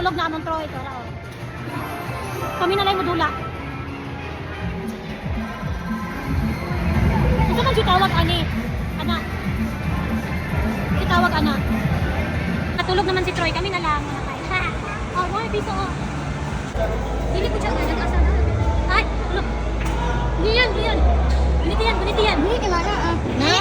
Natulog na among Troy. Tara, oh. Kami na lang mo dula. Isa man siya tawag ani. Ana. Si tawag ana. Natulog naman si Troy. Kami na lang. Mga kay. Ha. Oh, mga piso oh. Dili ko siya nag-asa na. Ay, look. Diyan, diyan. Ganito yan, ganito yan. Hindi kilala ah. Na.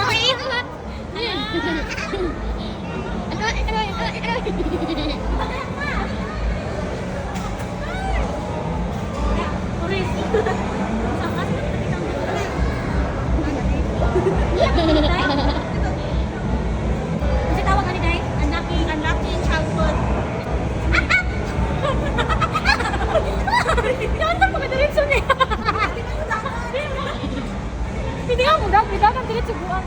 Oris. Kasi tawag ani day, unlocking, Unlocking childhood. Yan ang mga diretso niya. Hindi nga mo dag, bidag ang diretso buwan.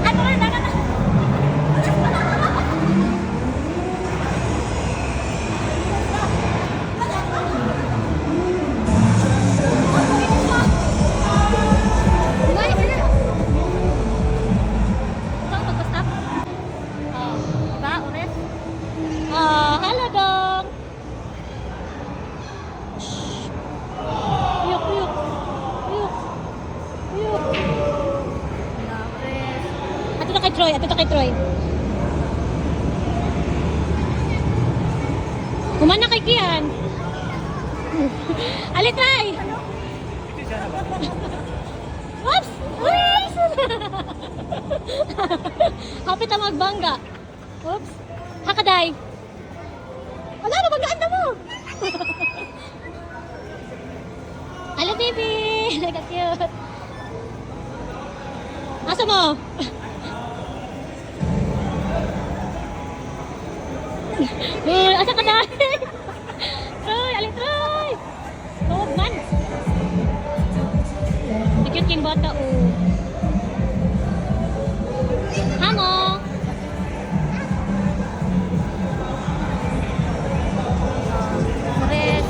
Ano na, dagat na. Ikaw magpa-stop? Oh, diba, Ores? Oh, hello, dong. Shh. Puyok, puyok. Puyok. Puyok. Wala, Ores. Ato na kay Troy, ato na kay Troy. Kumana kay Kian. Ali, try! Oops! Oops! Hapit ang magbangga. Oops. Hakaday. Wala na, banggaan na mo. Hello, baby. Look at cute. Asa mo? Uy, asa ka na? Troy, alin Troy? Tawag man. Ang cute king bata, oh. Hango! Red.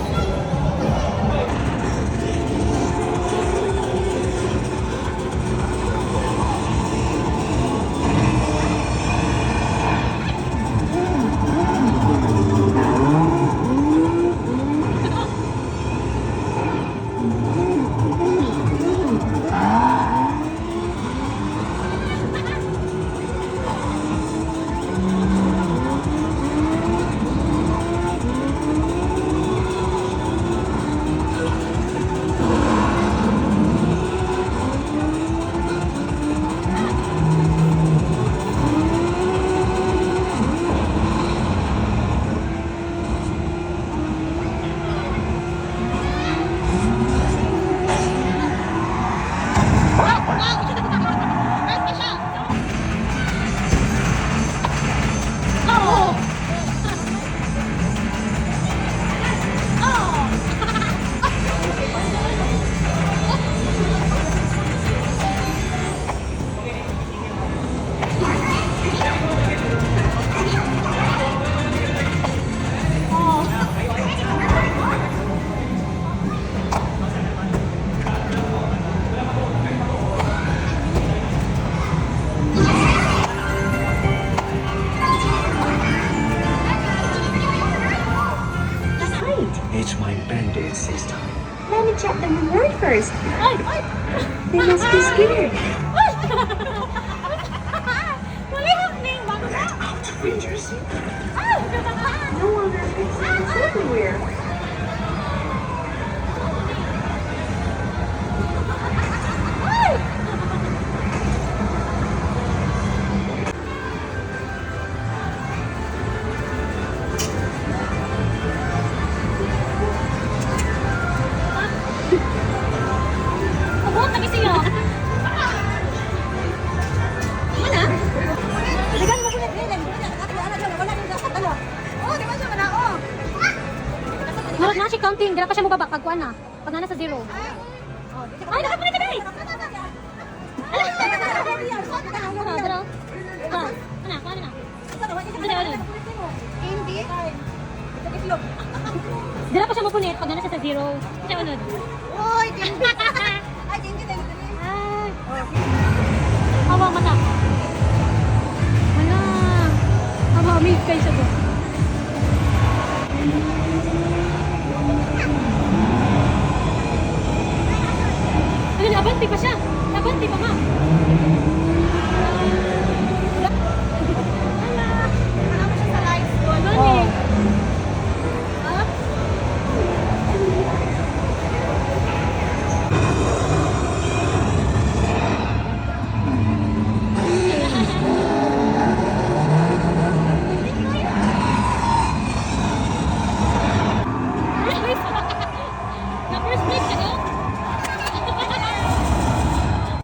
Rest ka siya! Oh! Oh! Right. It's my bandit sister. Let me check the reward first. Ay! Ay! They must be scared. Wala happening! Bago Let out, Rangers. No longer fixing this everywhere. Abot na siya. Wala? Ligan mo kuya, ligan mo kuya. Wala nang dapat ano. Oh, di ba siya manao? Murag na siya counting. Dira pa siya mababa pag kuan na. Pag na sa zero. Ay, nakapunit ka dai. Ala! Dara. Ah, ana, kuan na. Dara, dara. Hindi. Dira pa siya mapunit pag na sa Zero. Sa unod. Uy, thank you. Ay, thank you, thank you. Ah. Awa mata. Wala. Awa, amazed kayo sa doon. Ano, abante pa siya. Abante pa nga.